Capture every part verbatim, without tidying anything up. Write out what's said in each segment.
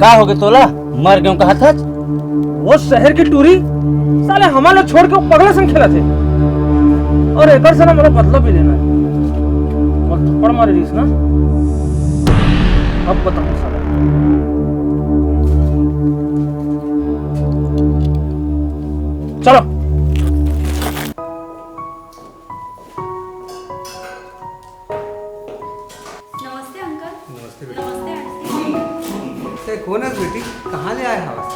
का होगे तोला? मर गेंव कहत हच? वो शहर के टूरी साले हमन ला छोड़ के वो पगला संग खेलत हे। अउ एकर से ना मोला बदला भी लेना हे। मोला थप्पड़ मारे रहिस ना, अब बताहूं साला। चलो। नमस्ते अंकल। नमस्ते बेटा। नमस्ते आंटी। ते कोन हस बेटी? कहाँ ले आए हवस?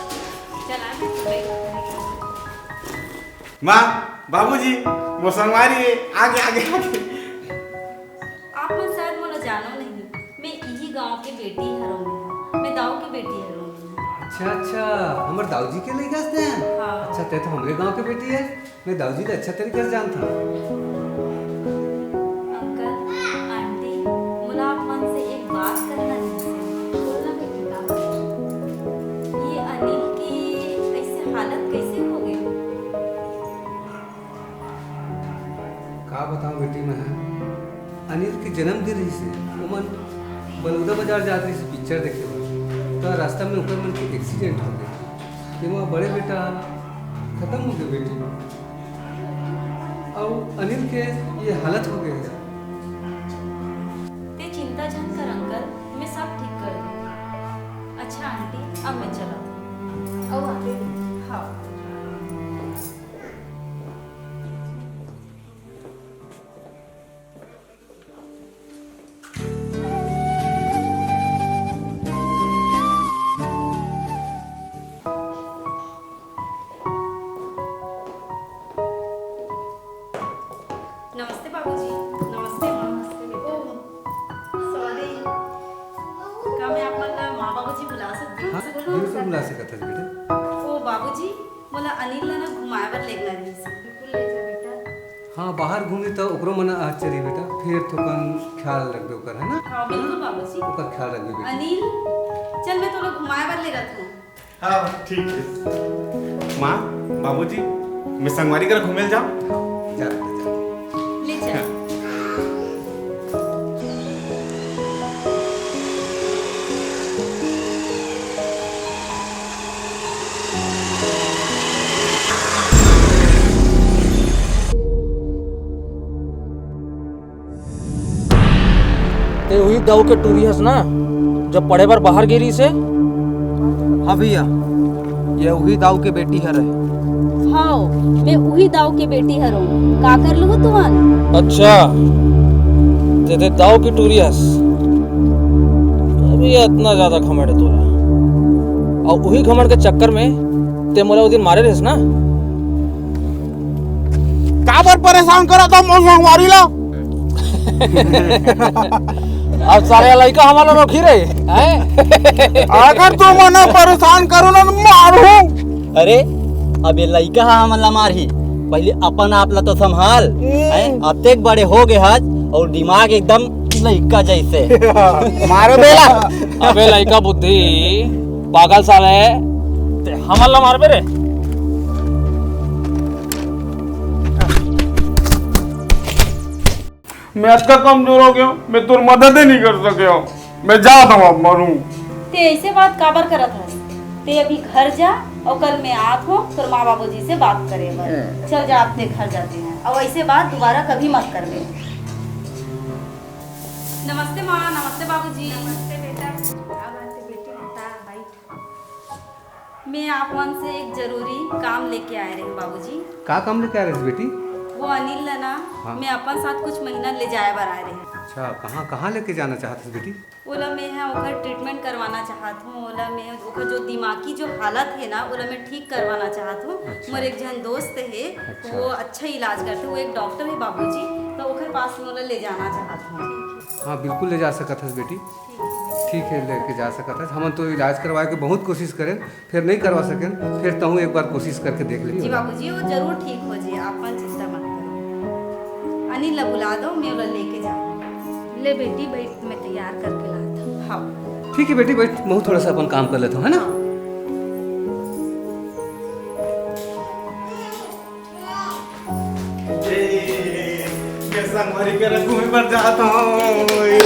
चला के सुबह। माँ, बाबूजी, वो संगवारी हे, आगे, आगे, आगे। आप मन शायद मोला जानो नहीं, मैं इही गांव के बेटी हरों। मैं दाऊ के बेटी हरों। अच्छा, अच्छा, हमर दाऊ जी के लइका हस तें? हाँ। अच्छा, तें तो हमरे गांव के बेटी हस। मैं दाऊ जी ला अच्छा तरीका से जानथंव। अंकल, आंटी, मोला आप मन से एक बात करना हे। बोलना बेटी, का बात हे? ये अनिल के ऐसे हालत कैसे होगे? का बतावंव बेटी, मैं अनिल के जन्मदिन रहिस हे, ओमन बलौदा बाजार जात रहिस हे पिक्चर देखे बर, त रास्ता में ओकर मन के एक्सीडेंट होगे। तेमा बड़े बेटा खतम होगे बेटी, अउ अनिल के ये हालत होगे हे। तें चिंता झन कर अंकल, मैं सब ठीक कर दूँ। अच्छा आंटी, अब मैं चलत हूँ। अउ आगे। हाँ। नमस्ते बाबूजी। नमस्ते माँ। नमस्ते बेटा। ओह, सॉरी। का मैं आप मन ला माँ बाबूजी बुला सकती हूँ? हाँ, बिल्कुल बुला सकत हस बेटा। ओ बाबूजी, मोला अनिल ला ना घुमाए बर लेगना रहिस। बिल्कुल ले जा बेटा। हाँ, बाहर घूमी त ओकरो मन अच्छा रही बेटा, फिर थोकन ख्याल रखबे ओकर, है ना? हाँ, बिल्कुल बाबूजी। ओकर ख्याल रखबे बेटा। अनिल, चल मैं तोला घुमाए बर लेगत हूँ। हाँ, ठीक है। माँ, बाबूजी, मैं संगवारी करा घूमे ल जाऊँ? जा बेटा, जा। ले चल। हाँ। ते उही दाऊ के टूरी हस ना, जब पढ़े बर बाहर गे रहिस हे? हाँ भैया, ये उही दाऊ के बेटी हरे। हाव, मैं उही दाऊ के बेटी हरों। का कर लूहू तुमन? अच्छा, ते, ते दाऊ के टूरी हस, तभी अतना ज्यादा घमंड हे तोला। अउ उही घमंड के चक्कर में ते मोला वो दिन मारे रहिस ना। काबर परेशान करत हस मोर संगवारी ला? अब सारे लइका हमन ला रोकही रे, हैं? अगर तुमन परेशान करो ना तो मारहूँ। अरे, अब ये लइका ह हमन ला मारही, पहले अपन आप ला तो संभाल, हम्म। हैं? अतेक बड़े हो गे हस अउ दिमाग एकदम लइका जैसे। मारो बेला। अबे लइका बुद्धि, पागल साले, ते हमन ला मारबे रे? मैं अतका कमजोर हो गेंव, मैं तोर मदद ही नहीं कर सकेंव। मैं जात हँव, अब मरूँ। ते ऐसे बात काबर करत हस? ते अभी घर जा अउ कल मैं आत हँव तोर माँ बाबूजी से बात करे बर। हम्म। चल जा, अपने घर जाते हैं अउ ऐसे बात दोबारा कभी मत करबे। नमस्ते माँ, नमस्ते बाबूजी। नमस्ते बेटा। का बात हे बेटी, बता, बैठ। मैं आप मन से एक जरूरी काम लेके आए रहेंव बाबूजी। का काम लेके आए रहेस बेटी? वो अनिल ला ना, हाँ। मैं अपन साथ कुछ महीना ले जाए बर आए रहेंव। अच्छा, कहाँ, कहाँ लेके जाना चाहत हस बेटी? ओला मैं ह ओकर ट्रीटमेंट करवाना चाहत हँव, ओला मैं ओकर जो दिमागी जो हालत हे ना, ओला मैं ठीक करवाना चाहत हँव। अच्छा। मोर एक झन दोस्त हे, अच्छा। वो अच्छा इलाज करथे, वो एक डॉक्टर हे बाबूजी, त ओकर पास में ओला ले जाना चाहत हँव। हाँ, बिल्कुल ले जा सकत हस बेटी। ठीक हे, लेके जा सकत हस। हमन तो इलाज करवाए के बहुत कोशिश करेन, फेर नहीं करवा सकेन, फेर तहूँ एक बार कोशिश करके देख ले। जी बाबूजी, वो जरूर ठीक हो जाही, आप मन चिंता मत करो। अनिल ला बुला दो, मैं ओला लेके जाहूँ। ले बेटी, बैठ, मैं तैयार करके लात हँव। हाँ। ठीक हे बेटी, बैठ, महूँ थोड़ा सा अपन काम कर लेत हँव, है ना? हाँ। ए, मैं संगवारी करा घूमे बर जात हँव। ए,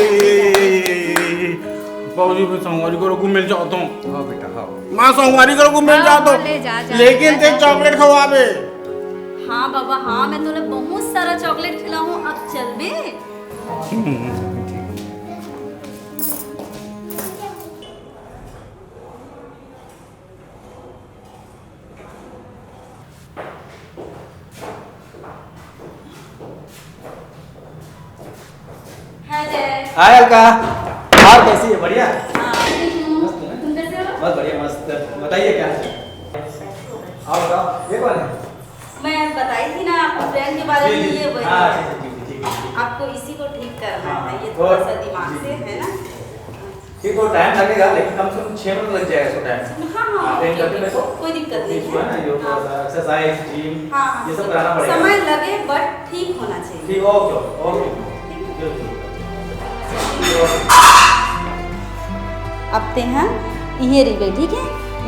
बाबूजी, मैं संगवारी करो घूमे जाता हूँ। हाँ बेटा, हाँ। मैं संगवारी करो घूमे जाता हूँ। हाँ, ले जा, जा, लेकिन जा, ते जा। चॉकलेट खवाबे। हाँ बाबा, हाँ, मैं तोला बहुत सारा चॉकलेट खिलाऊँ, अब चलबे। हाय जय। हाय अलका, और कैसी है? बढ़िया? हाँ, ठीक हूँ। मस्त है ना? तुम कैसे हो? बहुत बढ़िया, मस्त। बताइए क्या हाल है? और बताओ, ये कौन है? मैं बताई थी ना आपको फ्रेंड के बारे में, ये वही हाँ, है। ठीक है, ठीक है, ठीक है, ठीक है। आपको इसी को ठीक करना हाँ, है, ये और थोड़ा सा दिमाग जी, से, जी। है ना? ठीक, थोड़ा टाइम लगेगा, लेकिन कम से कम छह मिनट लग जाएगा इसको टाइम। हाँ, हाँ, हाँ, ओके, ओके, कोई दिक्कत नहीं है। इसको है ना, ये थोड़ा हाँ। सा एक्सरसाइज, जिम, हाँ, हाँ, ये सब कराना पड़ेगा। समय लगे, but ठीक होना चाहिए। ठीक, ओके, ओके, ओके। ठीक है। बिल्कुल। अब ते हा इहे रहिबे, ठीक है?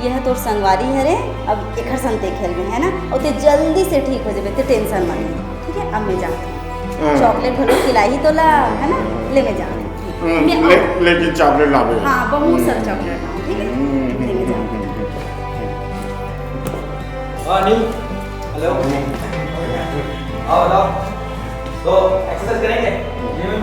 यह तोर संगवारी हरे, अब एखर संग ते खेलबे, है ना? और ते जल्दी से ठीक हो जाबे, ते टेंशन मत ले, ठीक है? अब मैं जाती हूँ। हाँ। चॉकलेट घलो खिलाही तोला, है ना? ले मैं जाती हूँ। हम्म, मैं ले, लेकिन चॉकलेट लाबे। हाँ, बहुत सारा चॉकलेट लाऊँ, ठीक है? हम्म। ले मैं जाती हूँ। हाँ, नील, हेलो। आओ, आओ। तो एक्सरसाइज करेंगे? जिम में?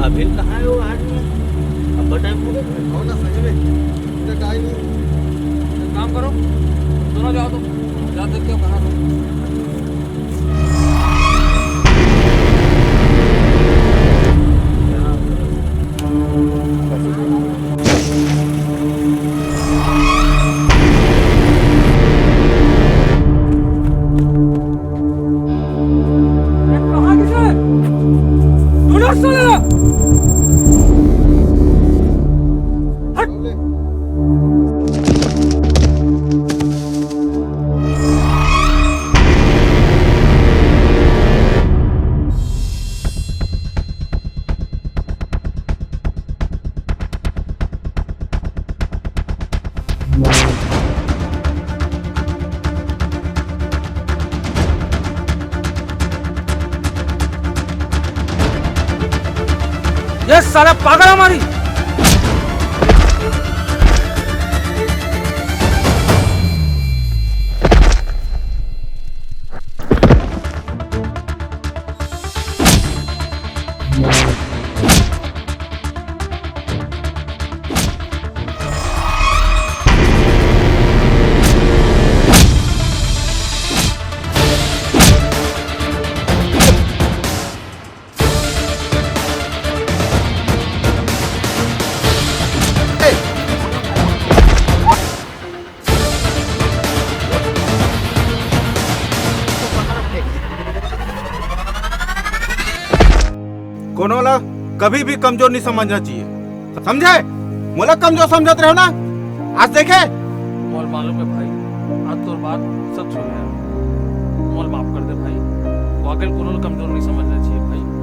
अभी कहाँ है वो आदमी? अब टाइम हो गया। हो ना, सही में। इतना टाइम हो। एक काम करो, दोनों जाओ तुम। जा, देखते हो कहाँ तुम। ये साला पागल है हमारी। कोनो ला कभी भी कमजोर नहीं समझना चाहिए, समझे? मोला कमजोर समझत रहे हो ना, आज देखे। मोल मालूम है भाई, आज तोर बात सब सुन है। मोल माफ कर दे भाई, वाकई कोनो ला कमजोर नहीं समझना चाहिए भाई।